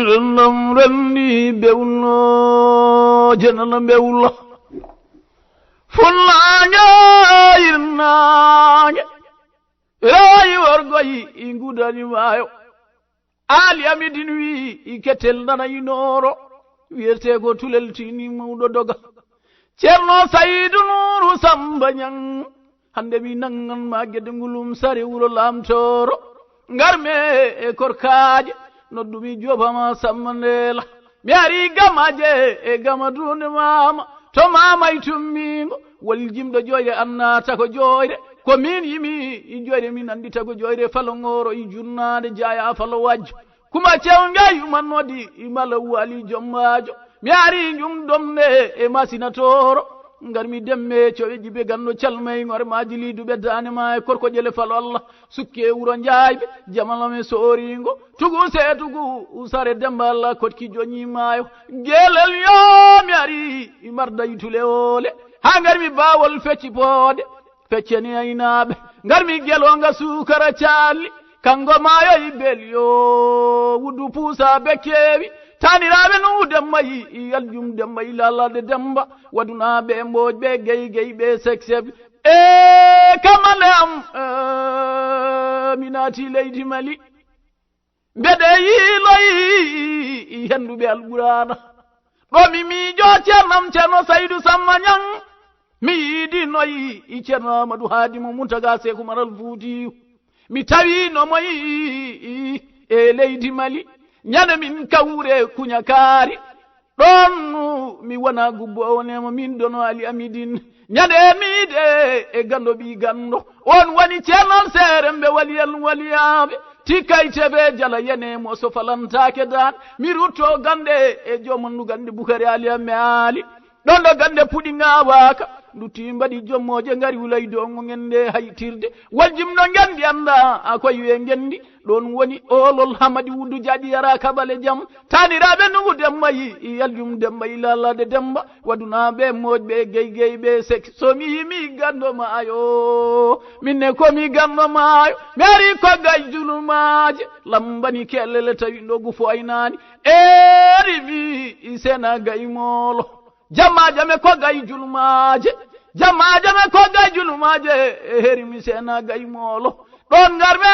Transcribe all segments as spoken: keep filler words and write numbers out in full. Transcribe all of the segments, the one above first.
Renndam renndi bewlo, jenana bewlo. Funnaange, yirnaange, rayi worgo yi, i ngudani maayo. Aali Amidin wi, i ketel nana i nooro. Wiyetee ko Tulel Tini mawɗo doga. Ceerno Saydu Nuuru Samba Ñaŋ. Hannde mi nanngan ma gede ngulum sare wuro Laamtooro. Ngar me e korkaaje, noddumi Jooba ma Samba Ndeela. Mi ari gamaje e gama dunde mama, to mama e tummingo. Wal jimɗo joyre annata ko joyre. Ko min yimi i joyre, min anndita ko joyre. Falo ŋoro i junnaade jaya falo wajjo. Kuma cewnga yuman nodi i mala wali jommajo. Mi ari njum domne e masina toro. Ngar mi demme cowe jibe ganno calmay ngor majili dube dane ma e korko jele falo Allah. Sukke wuro njaybe, jamala me soringo. Tugu se tugu, usare Demba Allah kotki joñi maayo. Gelel yo mi ari, i marda yitule ole. Ha ngar mi bawol fecci poode, fecceni aynaaɓe. Ngar mi gelonga suukara calli. Kango maayo i bel yo, wudu puusa be kewi. Taniraaɓe nu Demba yi, i aljum Demba i lalade Demba. Waduna be mbooj be gey gey be sekseb. E kamale am, e, mi naati leydi Mali. Mbeɗe yiiloyi hennduɓe Alqur'aana. Ɗo mi miijo ceernam Ceerno Saydu Samma Ñaŋ. Mi yiidinoyi Ceerno Aamadu Haadi mo Muntaga Seeku Maral Fuutiyu. Mi tawino mo e leydi Mali. Ñande min kawre kuña kaari. Ɗon mi wona gubbo o nema min dono Ali Amidin. Ñande miide e gando ɓi gando. On woni ceernal seere mbe waliyal waliyaaɓe. Tikkay tebe jala yene mo so falantake dan. Mi rutto gande e jomondu gande Bukari Ali Amme Ali. Ɗon ɗo gande puɗi ngawaka. Ndutti mbaɗi jommoje ngari wulay dongo ngende haytirde. Wal jimɗo ngendi anda a koy we ngendi. Ɗon woni oolol Hamadi Wuddu Jaaƴi yara kabale jam. Taaniraaɓe nungu Demba yi, i aljum Demba, i laalade Demba. Wadunaaɓe moƴɓe gey gey ɓe sek. So mi yimi ganndo maayo, min ne ko mi ganndo maayo. Mi ari ko gay julumaaje. Lambani kelele tawi ndogu fo aynani. Eri mi i sena gay moolo. Jamma jame ko gay julmaaje. Jamma jame ko gay julmaaje. E heri mi sena gay moolo. Ɗon ngar me.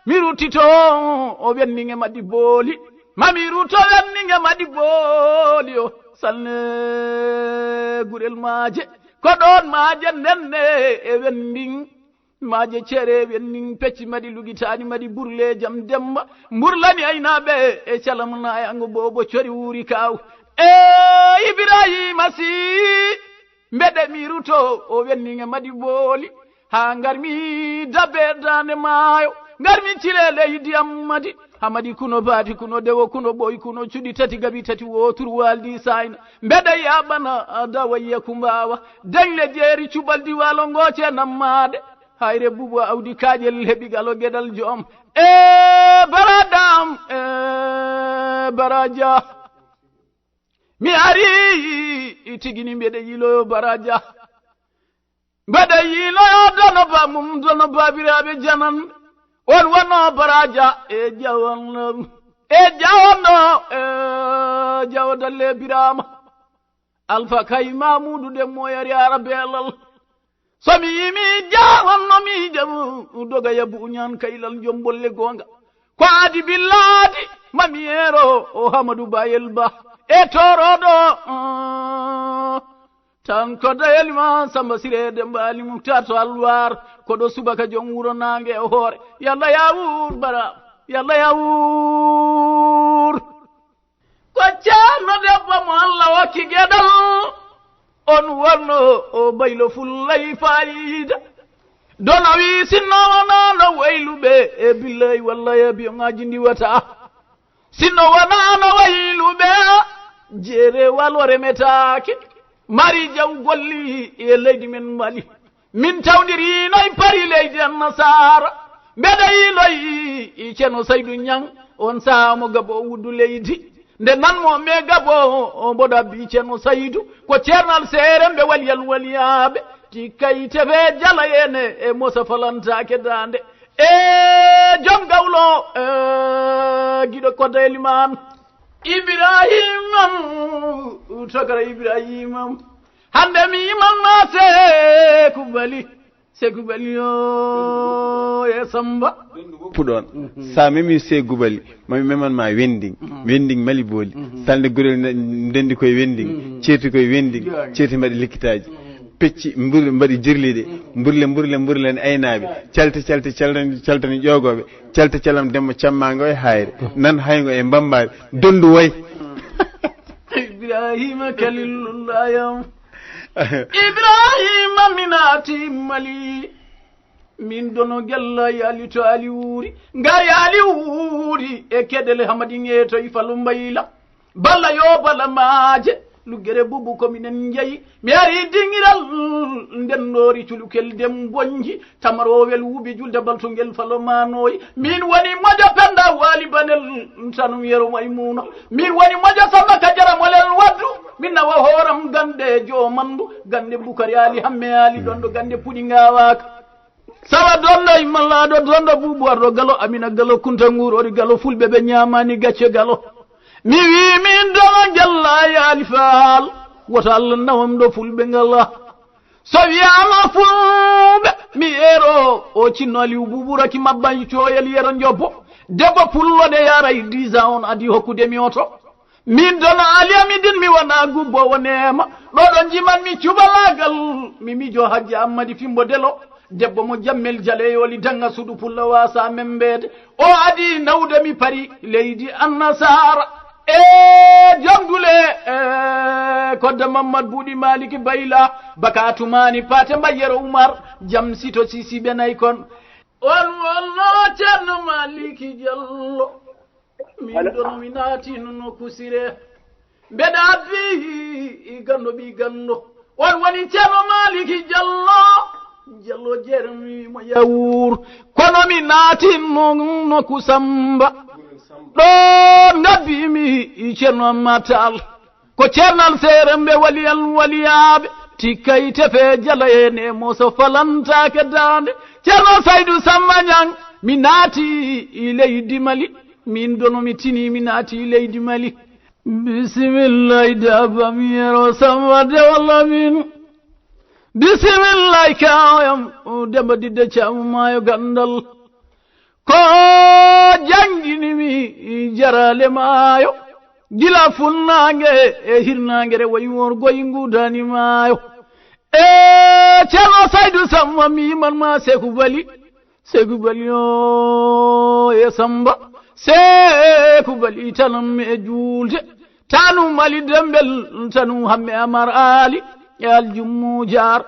Mi ruttito o wenninge madi booli. Ma mi rutto wenninge madi booli o. Salne gurel maaje. Ko ɗon maaje ndenne e wendin. Maaje cere wennin pecci madi lugitaani madi burle jam Demba. Mburlani aynaaɓe e calam na e ango bobo cori wuri kaw. E Ibrahima si mbeɗe mi ruto o wenninge madi booli. Ha ngar mi dabe dande maayo. Ngar mi cile leydi am madi. Hamadi kuno baati kuno dewo kuno ɓoy kuno cuɗi tati gabi tati woturu waldi sayna. Mbeɗe yaɓana dawa yiya kumbawa. Dengle jeeri cuɓal diwalo ngoce nammaade. Hayre bubu awdi kaaƴel heɓi galo geɗal joom. E baradam, e baraja. Mi ari tigini mbeɗe yiloyo baraja. Mbeɗe yiloyo dono ba mum, dono babiraɓe janan. On wonno baraja e jawon, e jawonno, e jawo dalle birama. Alfa kay Mamudu Demmo yari ara belal. So mi yimi jawon no mi jamu doga yabu ñan kaylal jom bolle gonga. Ko adi billadi mami ero o Hamadu Bayel Ba. E torodo, uh, tan ko dayeli ma Samba Sire Demba Ali Muktar to Alwar. Ko ɗo subaka jom wuro nange e hoore. Yalla ya wuur bara. Yalla ya wuur. Ko ceerno debbo mo Allah hokki geɗal, on wonno o baylo fullay fayida. Dona wi sinno wonano wayluɓe e billay wallay e biyoŋaji ndiwata. Sinno wonano wayluɓe, jeere walo remetake. Mari jaw golli e leydi men Mali. Min tawdirino e pari leydi annasara. Mbeɗa yiiloyi Ceerno Saydu Ñaŋ, on saha mo gabo wuddu leydi. Nde nan mo me gabo o mboɗo abbi Ceerno Saydu, ko ceernal seere mbe waliyal waliyaaɓe. Ti kayte be jala yene e mosa falantake dande. E joom gawlo, e giɗo kodda e liman. Ibrahima, tokara Ibrahima. Hande mi iman ma Seku Bali. Seku Bali yo e Samba. Puɗon. Sa memi Seku Bali, mami meman ma Wending. Wending Mali Boli. Salde gurel ne-, ndendi koye Wending. Ceeti koye Wending. Ceeti mbaɗi likkitaaji. Pecci mbur-, mbaɗi jirli ɗe. Mburle, mburle, mburle en aynaaɓe. Calte, calte, caltani, caltani ƴoogooɓe. Calte calam demmo cammaango e hayre. Nan hayngo e mbambaare. Dondu way. Ibrahima Kalilullahi am. Ibrahima mi naati Mali. Min dono gella yaali to ali wuuri. Nga yaali wuuri e keɗele hamadi ŋeetoy falu mbayla. Balla yo bala maaje, luggere bubu ko minen njeyi. Mi ari dingiral, nden ɗoori culukel dem bonji. Tamarowel wubi julde baltungel falo manoy. Min woni moƴo penda wali banel, tanum yero maymuna. Min woni moƴo sama ka jara molel waddu. Min nawa horam gande jomandu. Gande bukari ali hamme ali dondo gande puɗi ngawaka. Sawa dondo immallaaɗo dondo buubu arɗo galo amina galo kunta nguurori galo fulɓe ɓe ñaamaani gacce galo. Mi wii min dono gella yaali faal. Wota Allah nawam ɗo fulɓe ngala. So wiyaama fulɓe mi eero o cinno Aliw buubu raki mabba cooyel yero njobbo. Debbo pullo de yaara e dix ans on adi hokkude mi oto. Min dona aliyami din mi wona gubbo wonema. Ɗo ɗon jiman mi cubalagal. Mi mijo hajji ammadi fimbo delo. Debbo mo jammel jaleyoli danga suudu pulla wasa membeede. O adi nawde mi pari leydi annasara. E jom dule, e kodda Mammad Buuɗi Maliki Bayla. Baka Tumani Pate Mbayyero Umar. Jam sito sisiɓe nay kon. On wonno Ceerno Maliki Jallo. Min ɗon mi naati no kusire. Mbeɗa abbi gando ɓi gando. On woni Ceerno Maliki Jallo. Jallo jermi mo yawur. Kono mi naati no, no kusamba. Ɗon ngabbi mi Ceerno Matal. Ko ceernal seeremɓe waliyal waliyaaɓe, tikkay tefe jala e nemo so falantaake daande. Ceerno Saydu Samba Ñaŋ, mi naati leydi Mali, min dono mi tini, mi naati leydi Mali. Bisimillahi, daba mi yero Samba de walla min. Bisimillahi, kawam, Demba Didde Caam Maayo Gandal. Ko jangini mi jarale maayo, gila funnaange e hirnaange, rewo e worgo e ngudaani maayo. E Ceerno Saydu Samma, mi iman ma Seku Bali, Seku Bali o e Samba, Seku Bali tanam e juulde. Tanu Mali Dembel, Tanu Hamme Amar Ali, e Aljummu Jaar.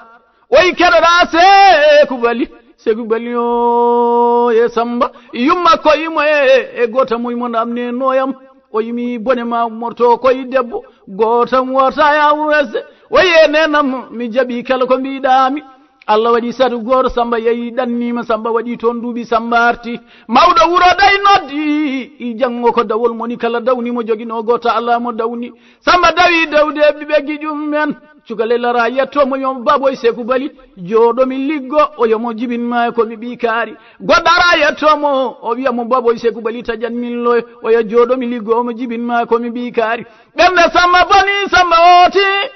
O yi keɗoɗa Seku Bali, Seku Bali o e Samba. Yumma ko imo e, e gota mo imo namne noyam. O yimi bone ma morto koye debbo. Gotam wota ya wurese. O yi e nenam mi jaɓi kala ko mbiɗami. Allah waɗi satu gooto, Samba yehi ɗannima, Samba waɗi toon duuɓi, Samba arti. Mawɗo wuro ɗay noddi, i janngo ko dawol moni kala dawni mo jogino gooto alaa mo dawni. Samba dawi dawde ɓiɓe giƴum men. Cukalel ara yetto mo yo Baboy Seku Bali, jooɗo mi liggo, o yo mo jibin ma ko mi ɓii kaari. Goɗɗo ara yetto mo, o wiya mo Baboy Seku Bali taƴan min loy, o yo jooɗo mi liggo, o mo jibin ma ko mi ɓii kaari. Ɓernde Samba boni, Samba ooti.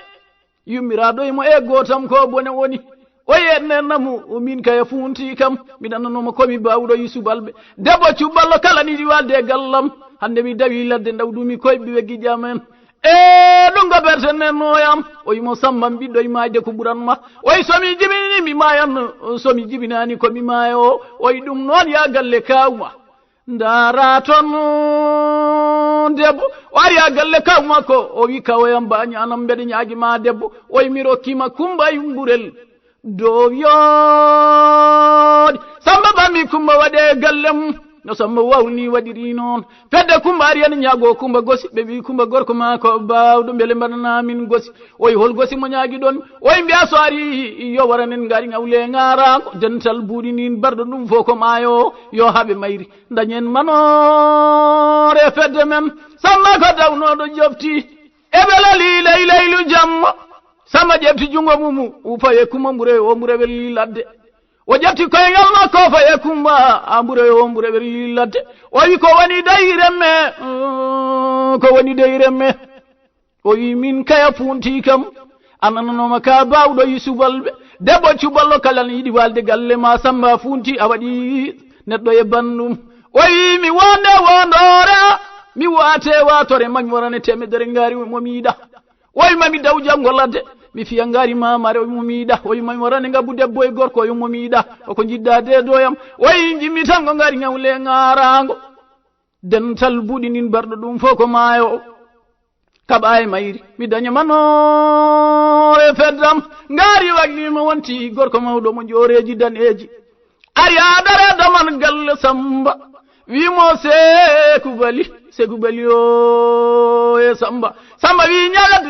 Yummiraaɗo e mo e gootam ko bone woni. O yenne namu, min kaya funti kam. Mi ɗannanoma ko mi bawɗo yi subalɓe. Debbo cuballo kala ni walde e gallam. Hande mi dawi ladde ndawdumi koye ɓiɓe giƴam en. E ɗum ko berten nen noyam. O yimo Samba ɓiɗɗo e maayde ko ɓuran ma. O yi so mi jibini mi maayan, so mi jibinani ko mi maayo. O yi ɗum noon ya galle kawma. Ndaara toon debbo, o ari ha galle kaw makko, o wi: "Kawoyam ba ñaanam, mbeɗa ñaagi ma debbo." O wi: "Mi rokki ma Kumba Yumburel." Dow yooɗi. Samba ɓami Kumba waɗe galle mum. No Samba wawni waɗiri noon. Fedde Kumba ari en ñaago Kumba Gosi, ɓe wi: "Kumba gorko ma ko bawɗo, mbele mbaɗana min gosi." O wi: "Hol gosi mo ñaagi ɗon?" O wi: "Mbiya so ari yo waranen ngari ngawle ngarago, dental buuɗi nin barɗo ɗum fof ko maayo, yo haɓe mayri." Dañen manoore fedde men. Samba ko dawnooɗo jofti. E belali ley leylu jamma. Samba ƴefti junngo mum, ufa e kuma mbure, o mbure welli ladde. O ƴetti koyngal makko, faye Kumba, a mbure yo mbure ɓe lillade. O wi, "Ko woni dey remme? Mm, ko woni dey remme?" O wi, "Min kaya funti kam, a nananoma ka bawɗo yi subalɓe. Debbo cuballo kala ne yiɗi walde galle ma, Samba funti a waɗi neɗɗo e bandum." O wi, "Mi wonde wondore, mi wate watore, mami warane temedere ngari mo mi yiɗa." O wi, "Mami daw jango ladde, mi fiya ngari mamare, o wi mo mi yiɗa." O wi, "Mami warane ngabu debbo e gorko, o wi mo mi yiɗa. O ko jiɗɗa de doyam." O wi, "Jimmi tango ngari ngawle ngarango. Dental buɗi nin barɗo ɗum fof ko maayo o. Kaɓa e mayri, mi daña manore feddam." Ngari waglima wonti gorko mawɗo mo jooreji daneji. Ari adare daman galle Samba. Wimo, "Seku Bali, Seku Bali o e Samba." Samba wi, "Ñagat,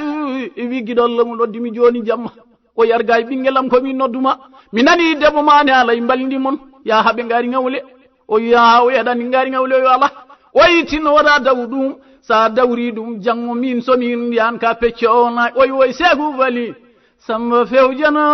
wi giɗo Allah mo noddi mi joni jamma. O yarga e ɓinguelam ko min nodduma. Mi nani debbo ma ne ala e mbaldi mon. Ya haɓe ngari ngawle." O wi, "Ha o yaɗani ngari ngawle?" O wi, "Ala." O yittino wota daw ɗum. Sa dawri ɗum janngo min so min yan ka pecce o na. O wi, "Oy Seku Bali, Samba fewjana."